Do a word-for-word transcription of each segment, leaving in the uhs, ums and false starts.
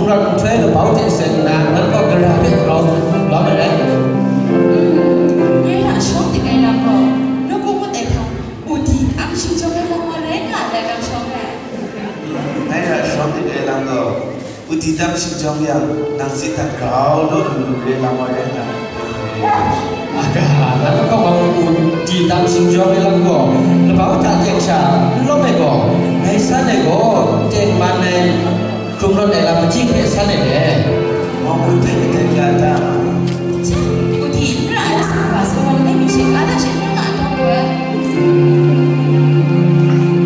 Hkungran nhtoi labau hte seng nna, nang gaw gara hpe grau lawm ai rai. Ngai ra shawng dik ai lam gaw, nawku ngut ai hpang, u di tam shingjawng ai lam wa rai nga ai lam shawng ai. Ngai ra shawng dik ai lam gaw, u di tam shingjawng yang, nang tsin hta grau law lu lu re lam wa rai nga ai. Aga, nang kaw gaw u di tam shingjawng ai lam gaw, labau hta teng sha n lawm ai gaw, ngai san ai gaw, tengman ai, hkrum rawt ai lam majing hpe san ai le. Mawng hpe hpe madat ga ta? Cha, u di n ra ai lasang hpa sai wa langai mi she ka da she n ra nga ai hpang gaw.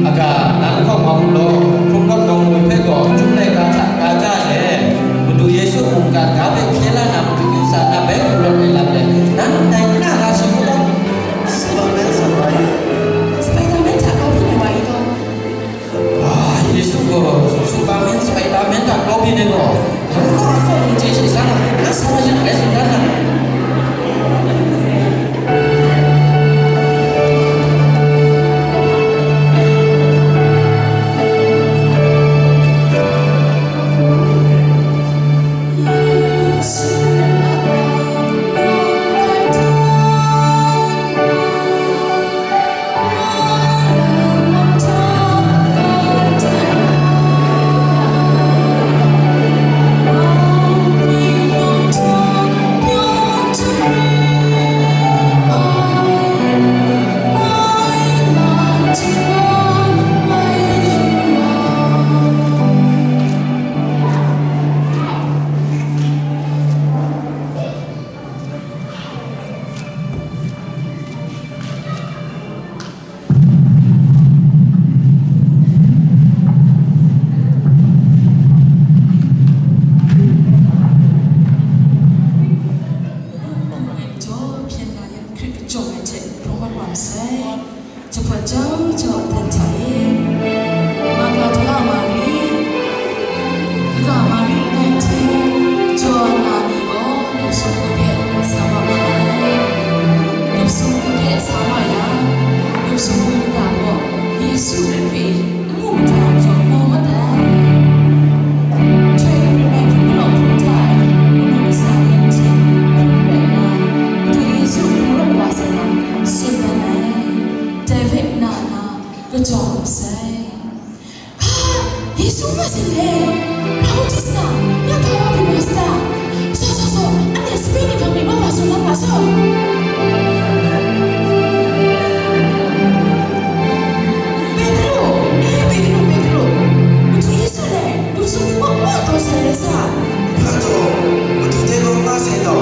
Aga, nang hkawm wa mu law, hkrum rawt nawng ngwi hpe gaw, Chyum laika hta ka ja le, Madu Yesu mungkan ga hpe hkye la na matu yu sa na bai hkrum rawt ai lam le, nang dai n na nga shi mu law? Spiderman sa wa ye. Spiderman hta grau byin ai wa i taw? Ah, Yesu gaw Superman, Spiderman hta grau byin ai gaw, nang kaw atsawm n chye she sha, na sa wa yin rai tsun dan na. Hpyen la yan hkrit kachyawng ai hte rawng mat wa masai. Jahpawt jau jau aten hta e, Magdala Mari, kaga Mari langai hte, Joanna ni gaw lup sumpu de sa wa ma ai. Lup sumpu de sa wa yang, lup sumpu mada gaw Yesu hpe n mu mada jaw maw mat ai. Htoi kabrim ai hpung palawng hpung hta e, lamu kasa yan hte hpung rai nna, Madu Yesu hpung rawt wa sai lam tsun dan ai. Dai hpe na na, kajawng sai. Ga, Yesu nga sin le, Rahutisna, ya ga wa byin wa sa ta? Saw, saw, saw, anhte sape ni hpang de ma wa sung nga ma saw. Petru, e, Petru, Petru, Madu Yesu le, lup sumpu wa wa taw sai le sa. Hpa taw, Madu de gaw nga sai taw,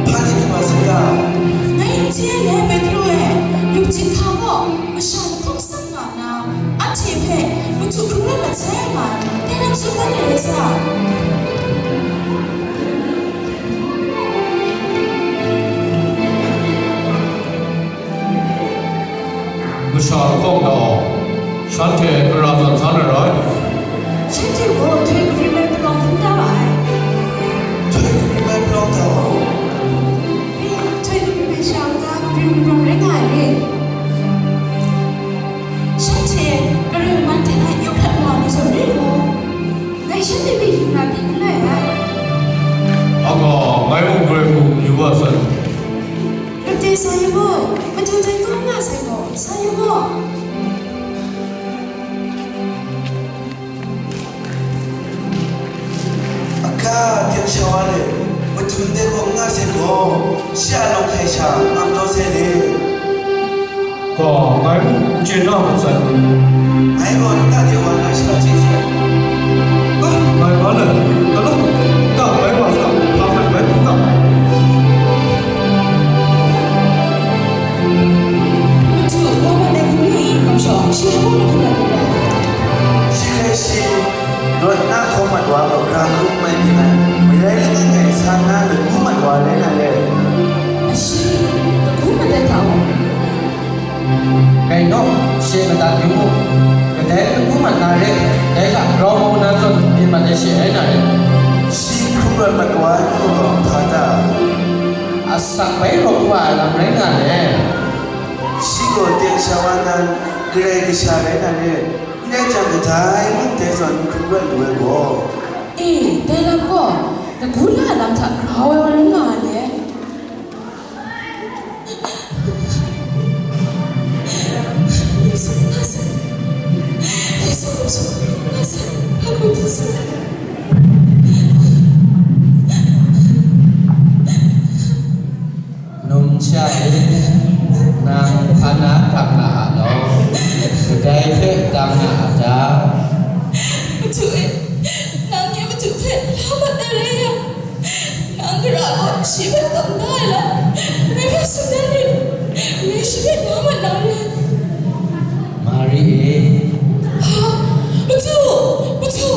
hpa ni ni wa sai ta? Ngai n chye le, Petru e, lup jin hka gaw, masha lahkawng tsang nga nna, anhte hpe madu hkrum rawt mat sai nga, dai lam tsun dan ai rai sa? Masha lahkawng gaw, shanhte gara zawn san ai rai. Shanhte gaw htoi kabrim ai palawng hpung da ma ai. Htoi kabrim ai palawng hta gaw? E, htoi kabrim ai sha kaga kabrim kabram rai nga ai re. Shanhte Karai Kaman hte na yu hkrat wa ai ni zawn re law, ngai shanhte hpe yu na pyi n lai ai. Aga, ngai mung Karai mung yu wa sai. Gade sa yu mu, Madu dai kaw n nga sai gaw, sa yu mu. Aga, teng sha wa le, Madu ndai gaw n nga sai gaw, shi a lawng hkai sha, ngam taw sai le. Ga, ngai mung n chye na mat sai. Ngai gaw nta de wa na sha chye sai. Ga, ngai nga le, ga law, ga bai wa sa, hpa hkrat bai hpung ga. Madu, gaw mat ai hpung ni, kamshawng, shi hpung ni hpung mat ai. Shi hkrai shi, Rawt na hkawm mat wa gaw, gara hkrum mai byin ai, marai langai ngai sa na lagu mat wa rai na le. Ashi, lagu mat ai hta gaw? Gai naw, she madat yu mu. Kadai lagu mat na re, dai hta grau mau na zawn byin mat ai she rai na re. Shi hkrum rawt mat wa ai gaw hpa ta? Asak bai rawt wa ai lam rai nga le. Shi gaw teng sha wa nan, Karai Kasha rai na re. Ndai jang kadai mung dai zawn n hkrum rawt lu ai gaw. E, Dai lam gaw, lagu la lam hta grau ai wa rai nga ai. Numsha e, nang hpa na dang na a law? Kadai hpe dang na a ta? Madu e, nang nye madu hpe la mat na rai yang, nang gara gaw shi hpe tawn da ai lam, ngai hpe tsun dan rit, ngai shi hpe la mat na rai. Mari e. Ha? Madu! Madu!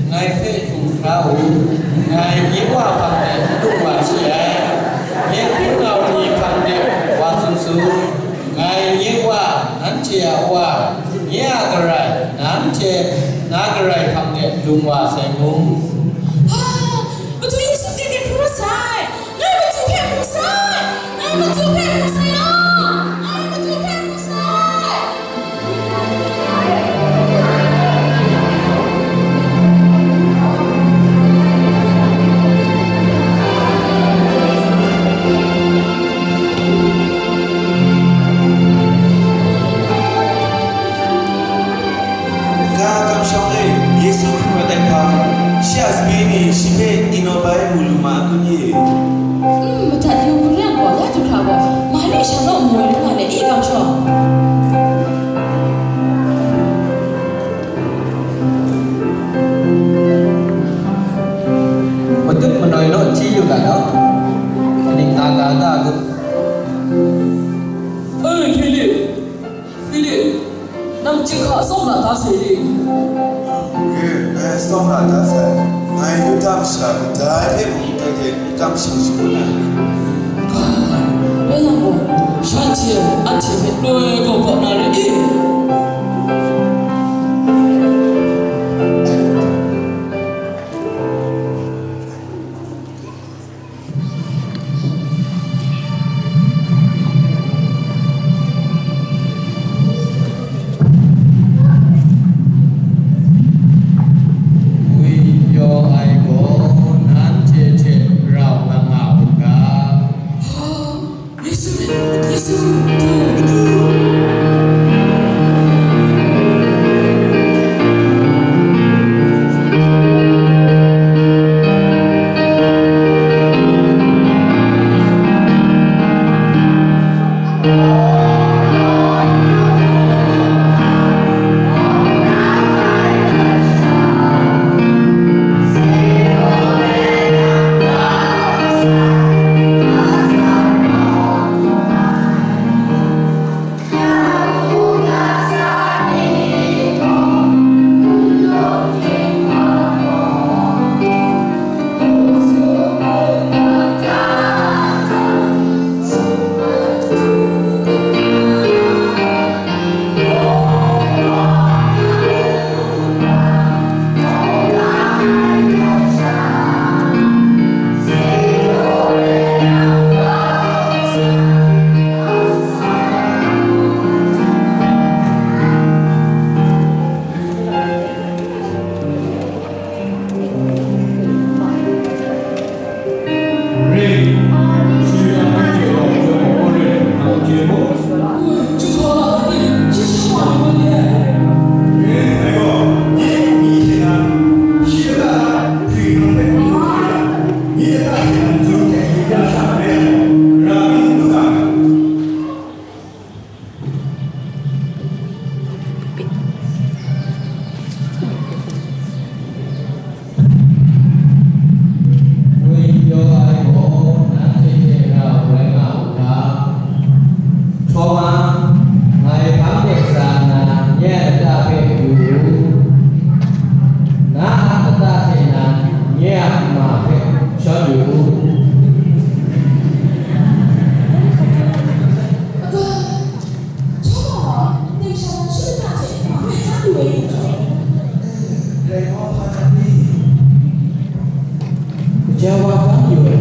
Ngai hpe hkrung hkra u, ngai nye Wa hpang de n lung wa shi ai. Nye hpunau ni hpang de wa tsun su, ngai nye Wa, nanhte a Wa, nye a Karai, nanhte na Karai hpang de lung wa sai mu. Ah, Madu Yesu, tinang hkrum rawt sai, ngai Madu hpe mu sai, ngai Madu hpe mu sai law, ngai Madu hpe mu sai. Ga kamsham e, Yesu hkrum ai hpa, shi a sape ni shi hpe inawp ai mu lu ma ai kun ye? Mm, madat yu hkrum yang gaw, ya du hkra gaw, Mari sha naw ngu ai rai nga le, i kamsham? Matut manoi naw hti yu ga law, kaning nga ga ta gu. E, Hpilip, Hpilip, nang chyinghka tsawm la da sai le? Re, ngai tsawm la da sai. Ngai Yuda masha kadai hpe mung dai hte n kamsham shangun ai. Rai yang gaw, shanhte anhte hpe loi gaw gaw na re i? Ngwipyaw ai gaw nanhte hte rau nga nga u ga. Yesu, Yesu, du, du. Ngwipyaw ai gaw nanhte hte rau rai nga u ga. Htawma, ngai hpang de sa nna, nye a lata hpe du u. Na a lata hte nan, nye a ma hpe shawn yu u. Htawma, dai sha na shi lata hte hpa hpe chyam yu ai ni gaw? Kaja wa chyam yu ai?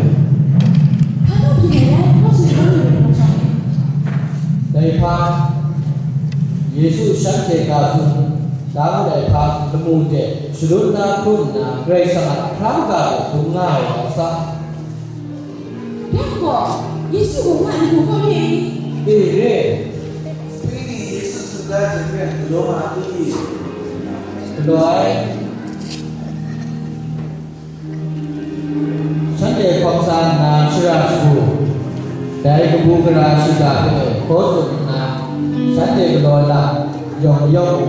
Hpa naw byin ai rai, naw tsun chyam yu ai hpa chyam ai. Dai hpa, Yesu shanhte ga tsun, da ngut ai hpang lamu de shalun na hkrum nna, Karai Kasang a hkra kaga de dum nga ai wa sa. Dai gaw, Yesu gaw nga ai ni mung gaw re ai ni? E, re. Sape ni Yesu tsun da hte maren galaw nga ai ni? Galaw ai. Shanhte hkawm sa nna shara shagu, dai kabu gara shiga hpe hkaw tsun nna, shanhte galaw lam yawng mayawng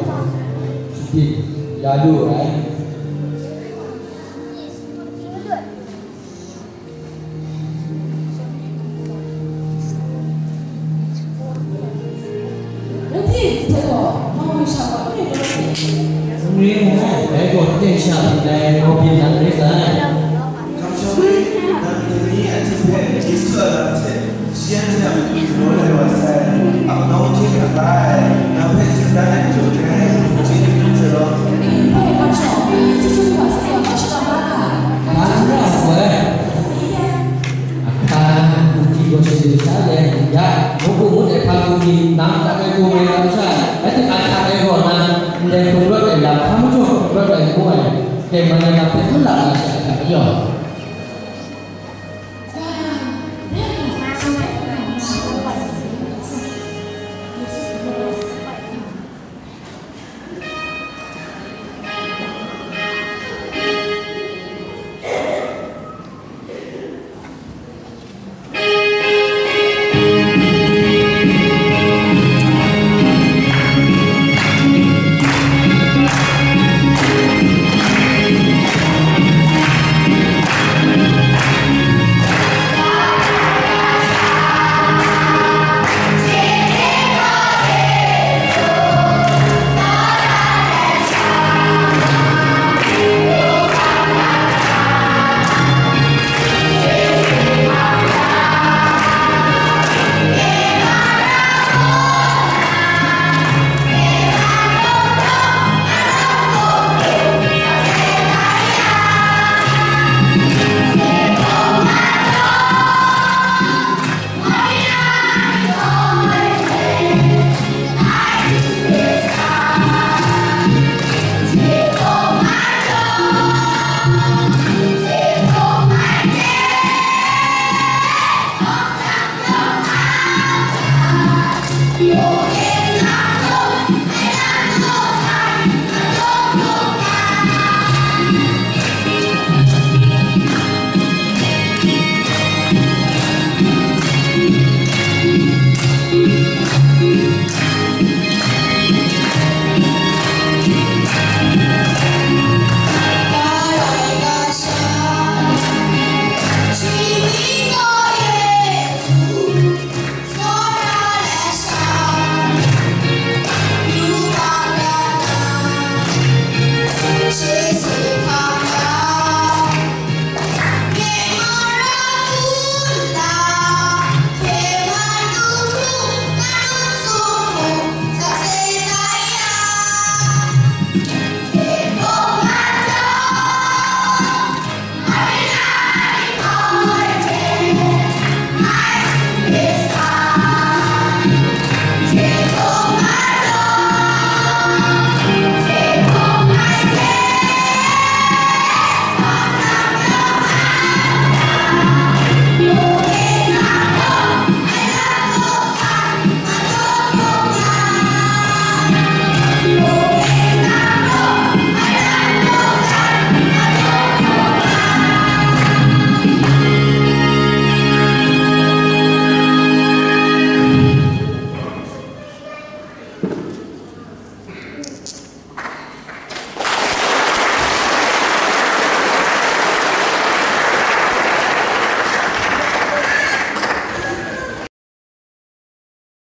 shapyit ya lu ai. N re ai, dai gaw teng sha hpyi ai, hkaw byin dan rai sai. Kamsham e, nang dai ni a hte hpe Yesu a lam hte shi anhte a matu galaw lai wa sai, ap nau hkye hkrang la ai, nang hpe tsun dan ai majaw, grai hpung hte ning dum sai law. Hpa n ra ai. Ahkan, hpung hti gaw shade sa let, ya, mukpu ngut ai hpa hpung hti nang ap ai hku mai nga masha, anhte a hta e gaw nang, ndai hkrung rawt ai lam, hpa majaw hkrung rawt ai ngu ai, tengman ai lam hpe hkan la nga sha hta majaw.